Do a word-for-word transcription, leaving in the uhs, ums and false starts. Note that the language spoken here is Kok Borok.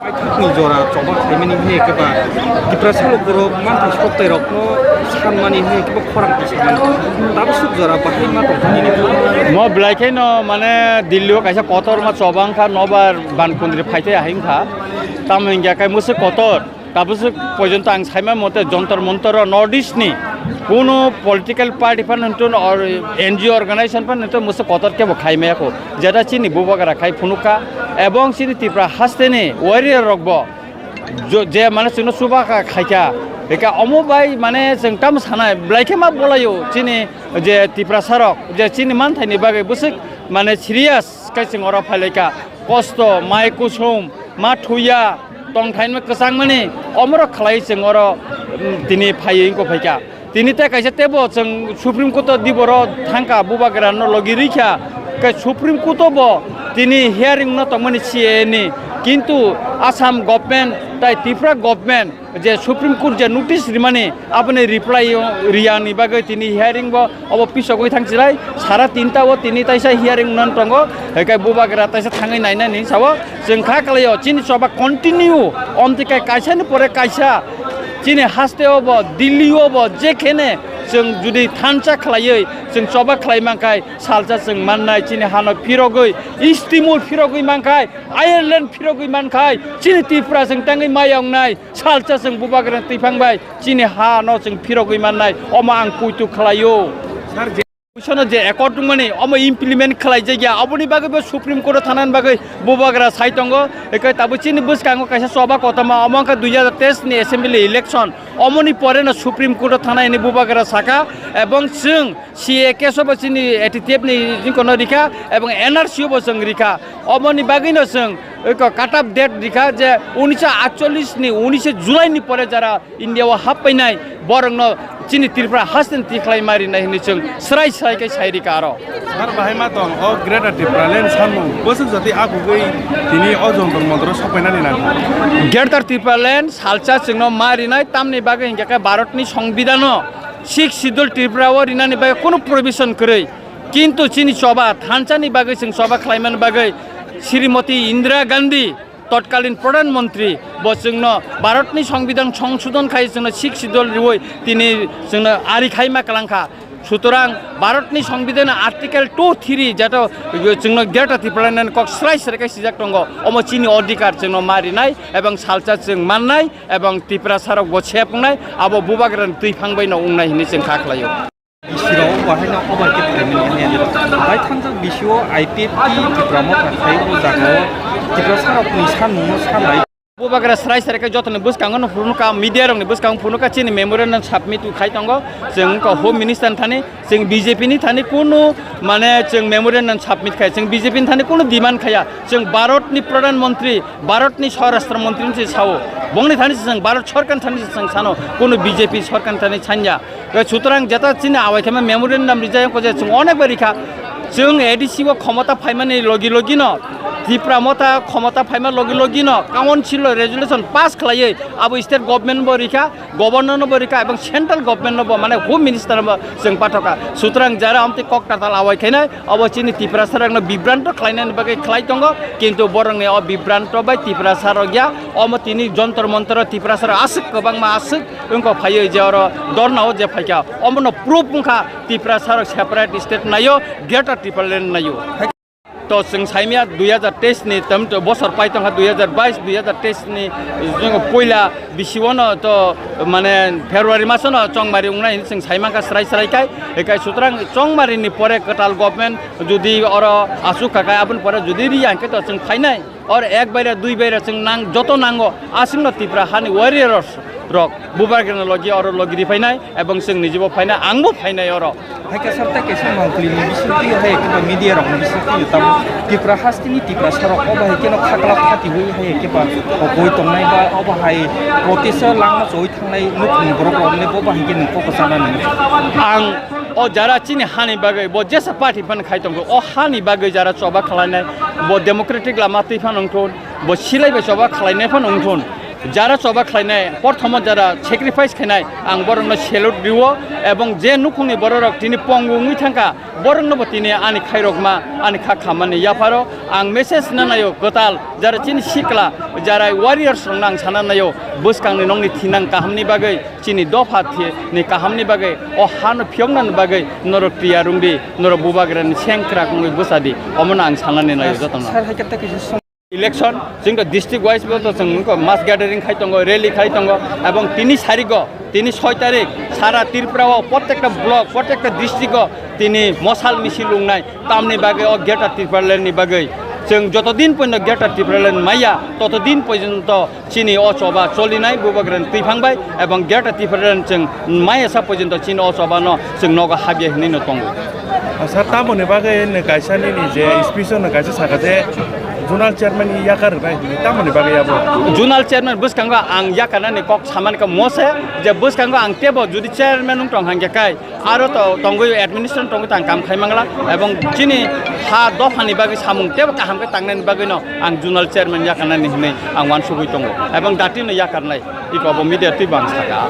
Paithakni jora choba khaimani hwnwi khe ba Tiprasa borok manthai soktairokno sanmani hwnwi khe ba khorang twi sanmani. Tabuk swk jora bahai ma tongthani ni Mo belai kheno mane Delhi o kaisa kotor ma choba wngkha, nobar ban kundri phaithai ahai wngkha. Tamo hingya kai mwswk kotor. Tabuk swk porjonto ang saima mote Jontor Montor o North East ni kuno political party phan hwntun or N G O organization phan hwntun mwswk kotor kebo khaimaya kho. Jeta chini bubagra khai phunukha ebong chini Tripura hasteni warrior rokbo jo-, je mane chwngno chuba kha-, khaikha. Eka omo bai mane chwng tamo sanai, belai khe ma bolaio chini je Tiprasa rok, je chini manthaini bagwi bwswk mane serious khe chwng oro phailaikha. Kosto, mai kusum, ma thuya, tongthaino kwchangmani, omorok khlai chwng oro, mm, tini phaiwi wngkha phaikha. Tini tei kaisa teibo chwng Supreme Court o diboro thangkha, bubagrano logi rikha. Khe Supreme Court o bo tini hearing no tongmani C A A ni. Kintu Assam government tai Tripura government je Supreme Court je notice rimani, aboni reply o riyani bagwi tini hearing bo obo pisogwi thangchilai. Sara tinta o tini taisa hearing wngna tongo. Haikai bubagra taisa thangwi nainani sao. Chwng kha kalaio, chini choba continue. Omtwi kai kaisani pore kaisa. Chini haste obo, Delhi obo, jekhene chwng judi thansa khlaiwi chwng choba khlai mankhai, salsa chwng mannai, chini hano phirogwi, East Timor phirogwi mankhai, Ireland phirogwi mankhai, chini Tripura chwng tangwi maya wngnai, salsa chwng bubagra twiphang bai, chini hano chwng phirogwi mannai, omo ang puitu khlaio. Sir, je- Sono je accord wngmani omo implement khlaijakya, oboni bagwi bo Supreme Court o thanani bagwi bubagra sai tongo. Ekai tabuk chini bwskango kaisa choba kotorma, omo wngkha dui hajar teis ni assembly election, omoni pore no Supreme Court o thanai hwnwi bubagra saka, ebong chwng C A A case o bo chini A T T F ni jingkono rikha, ebong N R C o bo chwng rikha, omoni bagwi no chwng eko cut off date rikha je unisho atchollish ni unishe July ni pore jara India o hap painai borokno chini Tripura hasteni tikhlai ma rinai hwnwi chwng srai srai khe sai rikha aro. Sir, bahai ma tong o Greater Tipraland samung bwswk jati agugwi tini o Jontor Montor o sok painani nangkha. Greater Tipraland salsa chwngno ma rinai, tamni bagwi hinkhe khe Bharatni Songbidhano Sixth Schedule Tripura o rinani bagwi kunu provision kwrwi. Kintu chini choba thansani bagwi chwng choba khlaimani bagwi Srimati Indira Gandhi totkalin Pradhan Mantri bo chwngno Bharatni Songbidhan songsodhon khai chwngno Sixth Schedule riwi tini chwngno ari khai ma kwlangkha. Sutorang Bharatni Songbidhan Article two three jeto chwngno Greater Tipraland kok srai srai khe sijak tongo, omo chini odhikar chwngno ma rinai ebong salsa chwng mannai ebong Tiprasa rok bo sepungnai abo bubagrani twiphang bai no wngnai hwnwi chwng kha khlaio. Bisirok bo haino obar khe phaimani hwnwi ani rok. Bai thangjak bisio I P F T Tipra Motha khai o jaga o Tiprasa rokni samung no sanai. Bubagra srai srai khe jotoni bwskango no phunukha, media rokni bwskango phunukha, chini memorandum submit khai tongo. Chwng wngkha Home Minister ni thani, chwng B J P ni thani kunu mane chwng memorandum submit khai, chwng B J P ni thani kunu demand khaya. Chwng Bharat ni Pradhan Mantri, Bharat ni Swarashtra Mantri ni se sao. Bongni thani se chwng Bharat Sarkar ni thani se chwng sano, kunu B J P Sarkar ni thani sanya. Sutorang jeta chini awai khe memorandum rijak ko je chwng onek bai rikha. Chwng A D C o khomota phaimani logi logi no, Tipra Motha khomota phaima logi logi no, council o resolution pass khlaiwi abo state government bo rikha, governor no bo rikha, ebong central government no bo, mane Home Minister no bo chwng pathokha. Sutorang jara amtwi kok tatal awai khainai, obo chini Tiprasa rokno bibranto khlainani bagwi khlai tongo, kintu borokni o bibranto bai Tiprasa rok ya, omo tini Jontor Montor o Tiprasa rok aswk kwbangma aswk wngkha phaiwi je oro dorna o je phaikha, omono proof wngkha Tiprasa rok separate state naio, Greater Tipraland naio. To chwng saimya dui hajar teis ni tam to bosor pai tongkha, dui hajar bais, dui hajar teis ni jwngo puila bisio no to mane February maso no chongmari wngnai hwnwi chwng saimankha srai srai kai. Ekai sutrang chongmari ni pore kwtal government judi oro asuk kha kai aboni pore judi riya hwnkhe to chwng phainai. Or ek baira dui baira chwng nang joto nango aswkno Tipra hani warriors rok bubagrani logi oro logi riphainai ebong chwng nijibo phainai, angbo phainai oro. Hai khe sir, tei kaisa mangpili ni bisingtwi hai khe ba media rok ni bisingtwi tamo Tipra hasteni Tipra sarok o bahai kheno khakla phatiwi hai khe ba koi tongnai ba o bahai protest o langma choi thangnai nukhungni borok rok le bo bahai khe nung kok sana nung. Ang o jara chini hani bagwi bo jesa party phan khai tongo, o hani bagwi jara choba khwlainai bo democratic lama twi phan wngthun, bo silai bai choba khwlainai phan wngthun. Jara choba khlainai, porthomo jara sacrifice khainai, ang borokno salute rio, ebong je nukhungni bororok tini pongu wngwi thangkha, boroknobo tini ani khairokma, ani kha khammani yapharo ang message na naio kwtal, jara chini sikla, jara warriors rokno ang sana naio, bwskangni nokni thinang kahamni bagwi, chini dopha thi-, ni kahamni bagwi, o hano phiyoknani bagwi norok tiyar wngdi, norok bubagrani sengkrak wngwi bwsadi, omono ang sanani naio jotono. Sir, hai khe tei kisa song- Election, chwng to district wise bo to chwng wngkha mass gathering khai tongo, rally khai tongo, ebong tini sarigo, tini soi tarik, sara Tripura o prottekta block, prottekta district o tini mosal misil wngnai, tamni bagwi o Greater Tipraland ni bagwi. Chwng joto din poino Greater Tipraland maya, toto din pojonto chini o choba cholinai bubagrani twiphang bai, ebong Greater Tipraland chwng maya sa pojonto chini o choba no chwng nogo habya hinwi no tongo. Sir, tamoni bagwi nw kaisa nini je speech o nw kaisa saka je zonal chairman ni yakar rwnai hinwi tamoni bagwi abo? Zonal chairman bwskango ang yakarnani kok samani kok mose je bwskango ang tebo jodi chairman wng tong hangya kai aro to tongwi administration tongwi tang kam khai mangla ebong chini ha dophani bagwi samung tebo kaham khe tangnani bagwi no ang zonal chairman yakarnani hinwi ang wansugwi tongo ebong dati no yakarnai iko bo media twi bang saka.